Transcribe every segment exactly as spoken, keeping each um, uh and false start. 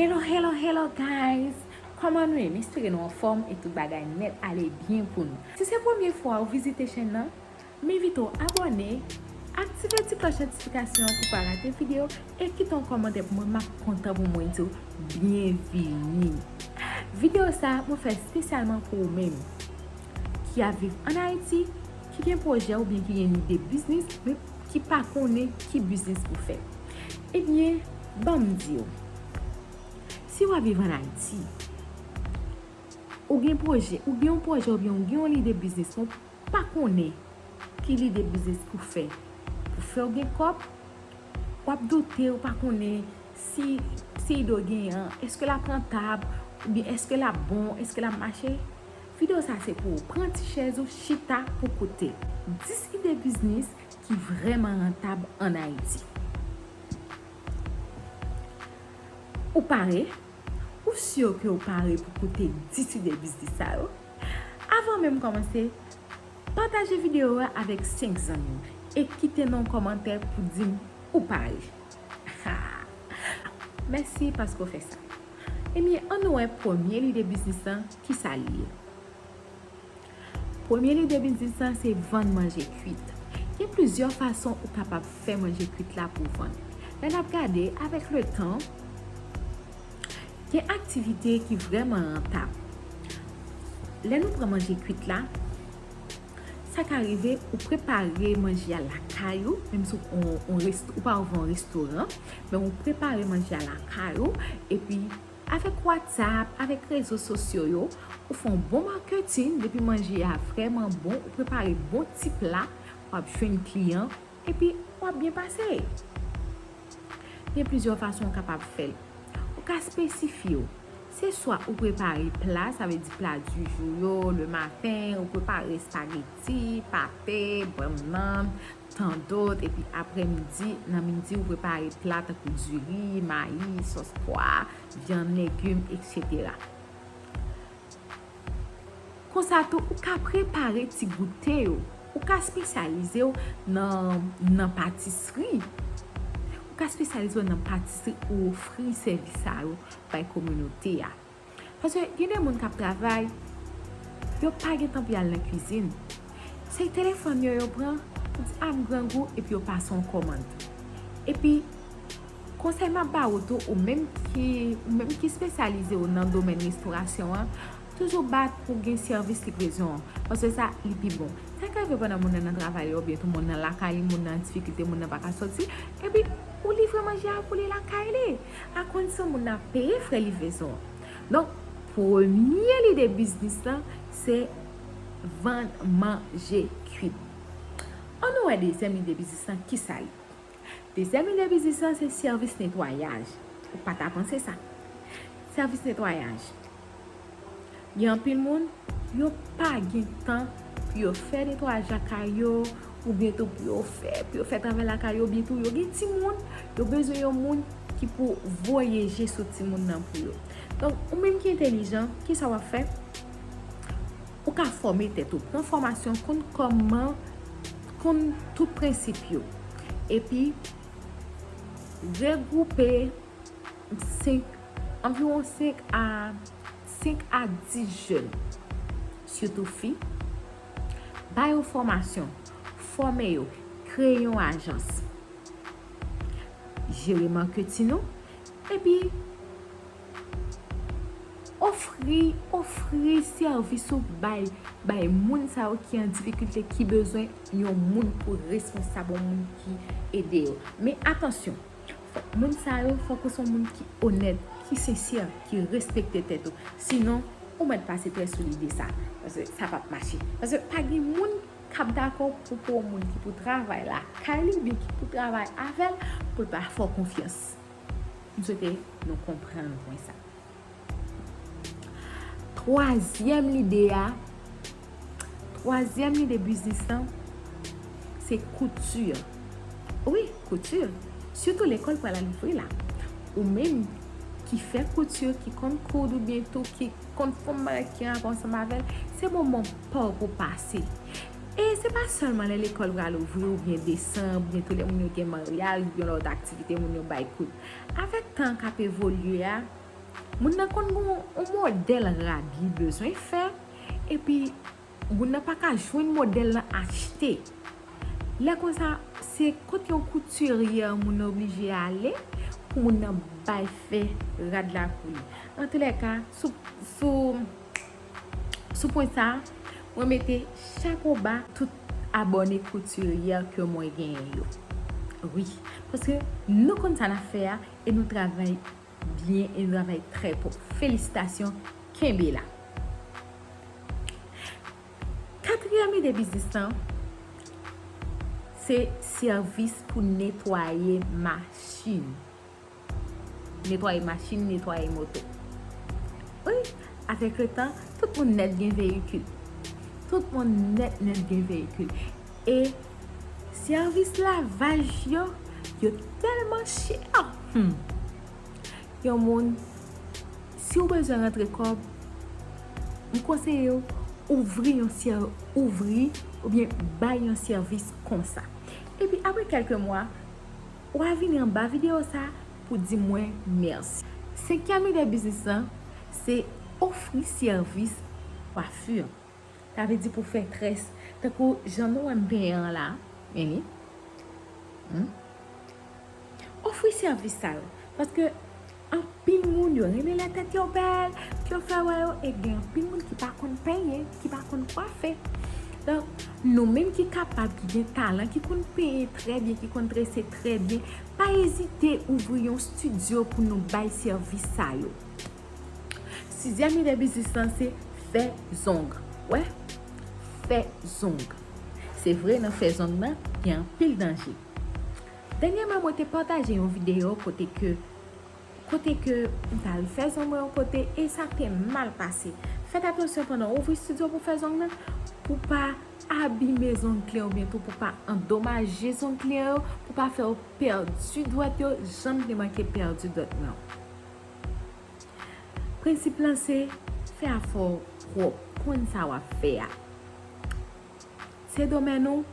Hello, hello, hello guys! Kòman nou ye? M espere nou anfòm e tout bagay nèt ale byen pou nou. Si se premye fwa ou vizite chèn nan, m envite w abòne, aktive ti klòch notifikasyon an pou w pa rate videyo e kite yon kòmantè pou mwen, m ap kontan pou mwen di w byenvini. Videyo sa a, mwen fè espesyalman pou ou menm ki ap viv ann Ayiti, ki gen pwojè oubyen ki gen lide biznis, men ki pa konnen ki biznis pou fè. Ebyen, ban m di w, si w ap viv ann Ayiti, ou gen pwoje, ou gen yon pwoje oubyen ou gen yon lide biznis, men ou pa konnen ki lide biznis pou fè, pou fè w gen kòb, w ap doute, ou pa konnen si, si ide w genyen an, èske l ap rantab, oubyen èske l ap bon, èske l ap mache. Videyo sa se pou ou. Pran ti chèz ou, chita pou koute dis ide biznis ki vrèman rantab ann Ayiti. Ou pare? Ou si ke w pare pou koute dis ide biznis sa yo? Avan menm kòmanse, pataje videyo a avèk senk zanmi w e kite nan yon kòmantè pou di m ou pare. Mèsi paske w fè sa. Ebyen, ann nou wè premye lide biznis lan, kisa li ye. Premye lide biznis lan se vann manje kwit. Gen plizyè fason ou kapab fè manje kwit la pou vann. Lè n ap gade, avèk letan, gen aktivite ki vrèman rantab. Lè nou pran manje kwit la, sa ka rive ou prepare manje a lakay ou, menm si ou, ou, ou pa ouvri yon restoran, men ou prepare manje a lakay ou, epi avèk WhatsApp, avèk rezo sosyo yo, ou fè yon bon marketing, depi manje a vrèman bon, ou prepare bon ti pla, w ap jwenn kliyan, epi w ap byen pase. Gen plizyè fason ou kapab fè l. Ou ka spesifye w. Se swa ou prepare pla, sa vle di pla du jour yo, le maten, ou prepare espageti, pate, bannann, tandot, epi aprèmidi, nan midi, ou prepare pla tankou diri, mayi, sòs pwa, vyann, legim, etsetera. Konsa tou, ou ka prepare ti goute yo. Ou ka espesyalize w nan, nan patisri. Ou ka espesyalize w nan patisri, ou ofri sèvis sa yo bay kominote a. Paske gen de moun k ap travay, yo pa gen tan pou y al nan kwizin. Se telefòn yo yo pran, yo di, "A, m grangou," epi yo pase yon kòmann. Epi, konsèy m ap ba ou tou, ou menm ki, ou menm ki espesyalize w nan domèn restorasyon an, toujou bat pou gen sèvis livrezon an, paske sa, li pi bon. Sa ka rive pandan moun nan nan travay li, oubyen tou moun nan lakay li, moun nan an difikilte, moun nan pa ka sòti, epi ou livre manje a pou li lakay li. A kondisyon moun nan peye frè livrezon an. Donk, premye lide biznis lan, se vann manje kwit. Ann nou wè dezyèm lide biznis lan, kisa l ye? Dezyèm lide biznis lan, se sèvis netwayaj. Ou pa ta panse sa. Sèvis netwayaj. Gen anpil moun, yo pa gen tan pou yo fè netwayaj lakay yo, oubyen tou pou yo fè, pou yo fè travay lakay yo, oubyen tou yo gen timoun, yo bezwen yon moun ki pou voye je sou timoun nan pou yo. Donk, ou menm ki entèlijan, kisa w ap fè? Ou ka fòme tèt ou, pran fòmasyon, konn kòman, konn tout prensip yo. Epi, regwoupe senk, anviwon senk a, senk a dis jèn, sitou fi, ba yo fòmasyon, fòme yo, kreye yon ajans, jere maketin ou, epi ofri, ofri sèvis ou bay, bay moun sa yo ki an difikilte, ki bezwen yon moun pou responsab, yon moun ki ede yo. Men atansyon, fòk moun sa yo, fòk ou se yon moun ki onèt, ki sensè, ki respekte tèt ou. Sinon, ou mèt pase trè sou lide sa. Paske sa p ap mache. Paske pa gen moun k ap dakò pou, pou yon moun ki pou travay lakay li, oubyen ki pou travay avè l, pou l pa fè w konfyans. M swete nou konprann pwen sa. Twazyèm lide a, twazyèm lide biznis lan, se kouti. Wi, kouti. Sitou lekòl pral al ouvri la. Ou menm ki fè kouti, ki konn koud oubyen tou ki konn fon bagay ki anrapo ansanm avè l, se moman pa w pou pase. E se pa sèlman lè lekòl pral ouvri oubyen desanm, oubyen tou lè moun yo gen maryaj, oubyen lòt aktivite moun yo bay koud. Avèk tan k ap evolye a, Moun nan konn gen yon modèl rad li bezwen fè, epi moun nan pa ka jwenn modèl lan achte. Lè konsa, se kot yon koutiryè moun nan oblije ale pou moun nan bay fè rad la pou li. Antoulèka, sou, sou, sou pwen sa, mwen mete chapo ba tout abòne koutiryè ke mwen genyen yo. Wi, paske nou konn sa n ap fè a e nou travay byen e nou travay trè pwòp. Felisitasyon, kenbe la. Katriyèm ide biznis lan, se sèvis pou netwaye machin. Netwaye machin, netwaye moto. Wi, avèk le tan, tout moun nèt gen veyikil. Tout moun nèt, nèt gen veyikil. E sèvis lavaj yo, yo tèlman chè. Hmm. Yon moun, si w bezwen rantre kòb, m konseye w ouvri yon sè-, ouvri oubyen bay yon sèvis konsa. Epi apre kèlke mwa, w a vini anba videyo sa pou di mwen mèsi. Senkyèm ide biznis lan, se ofri sèvis kwafè. Sa vle di pou fè très, tankou jan nou wè m penyen an la, men li. Hmm. Ofri sèvis sa yo. Paske anpil moun yo renmen lè tèt yo bèl, ke yo fè wè yo, e gen anpil moun ki pa konn penyen, ki pa konn kwafe. Donk, nou menm ki kapab, ki gen talan, ki konn penyen trè byen, ki konn trese trè byen, pa ezite ouvri yon estidyo pou nou bay sèvis sa yo. Sizyèm ide biznis lan se fè zong. Wè? Fè zong. Se vre, nan fè zong nan, gen anpil danje. Dènyèman, mwen te pataje yon videyo kote ke, kote ke m t al fè zong mwen yon kote e sa te mal pase. Fèt atansyon pandan w ouvri estidyo pou fè zong nan, pou pa abime zong kle oubyen tou pou pa andomaje zong kle yo, pou pa fè w pèdi dwèt yo, jan m te manke pèdi dwèt mwen. Prensip lan se fè afè w pwòp, konn sa w ap fè a. Se domèn ou,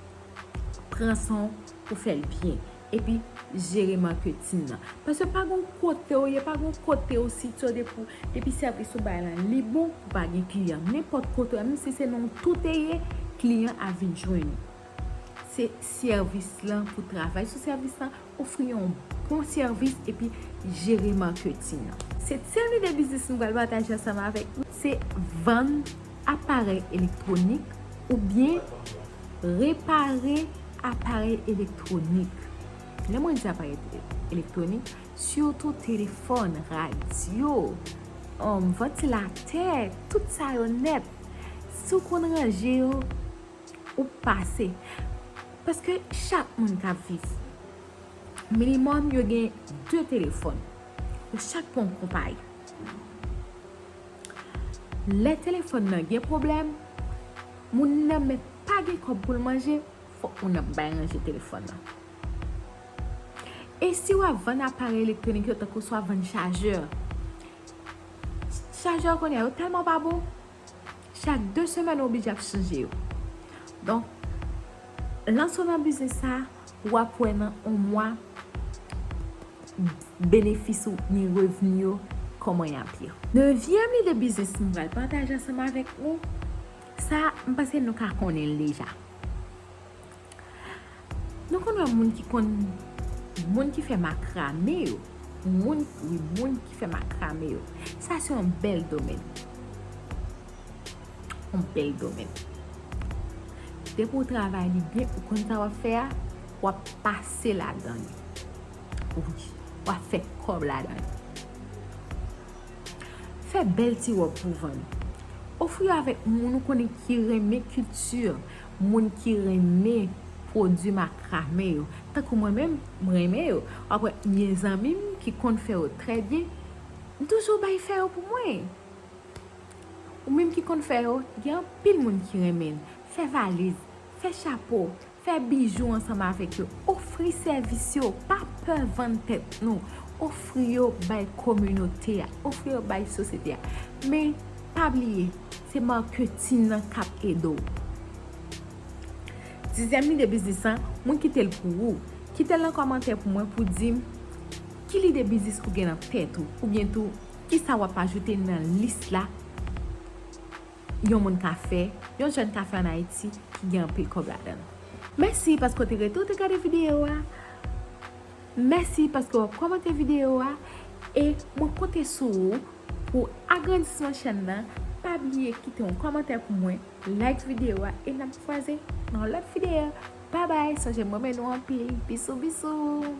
pran san w pou fè l byen. Epi jere marketing nan. Paske pa gon kote w ye, pa gon kote w sitye depi, depi sèvis ou bay lan li bon, ou pa gen kliyan. Nenpòt kote w ye, menm si se nan yon tou te ye, kliyan ap vin jwenn ou. Se sèvis lan pou travay sou sèvis lan, ofri yon bon sèvis epi jere marketing nan. Setyèm ide biznis nou pral pataje ansanm avèk nou, se vann aparèy elektwonik oubyen repare aparèy elektwonik. Lè mwen di aparèy elektronik, sitou telefòn, radyo, um, vantilatè, tout sa yo nèt. Si w konn ranje yo, ou pase. Paske chak moun k ap viv, minimòm yo gen de telefòn. Yo chak pran yon konpayi. Lè telefòn nan gen pwoblèm, moun nan mèt pa gen kòb pou l manje, fòk moun nan bay ranje telefòn nan. E si w ap vann aparèy elektwonik yo, tankou si w ap vann chajè, chajè yo kounye a yo tèlman pa bon, chak de semèn ou oblije ap chanje yo. Donk, lanse w nan biznis sa, w ap wè nan yon mwa, benefis ou ni revni yo, kòman y ap ye. Nevyèm ide biznis m pral pataje ansanm avèk nou, sa, m panse nou ka konnen l deja. Nou konn wè moun ki konn, moun ki fè makrame yo, moun, wi, moun ki fè makrame yo. Sa se yon bèl domèn. Yon bèl domèn. Depi w travay li byen, ou konn sa w ap fè a, w ap pase ladan li. Wi, w ap fè kòb ladan li. Fè bèl ti wòb pou vann. Ofri yo avèk moun ou konnen ki renmen kilti, moun ki renmen pwodui makrame yo. Tankou mwen menm, mwen renmen yo. W ap wè, m gen zanmi m ki konn fè yo trè byen. M toujou bay fè yo pou mwen. Ou menm ki konn fè yo, gen anpil moun ki renmen l. Fè valiz, fè chapo, fè bijou ansanm avèk yo. Ofri sèvis yo, pa pè vann tèt nou. Ofri yo bay kominote a, ofri yo bay sosyete a. Men, pa bliye, se maketin nan k ap ede w. Dizyèm ide biznis lan, mwen kite l pou ou. Kite l nan kòmantè pou mwen pou di m ki lide biznis ou gen nan tèt ou, oubyen tou Kisa w ap ajoute nan lis la yon moun ka fè, yon jèn ka fè ann Ayiti ki gen anpil kòb ladan l? Mèsi paske w te rete, w te gade videyo a. Mèsi paske w ap kòmante videyo a. E mwen konte sou ou pou agrandisman chèn nan. Pa bliye kite yon kòmantè pou mwen, like videyo a e n ap kwaze nan yon lòt videyo. Babay, sonje m renmen nou anpil. Bisou, bisou.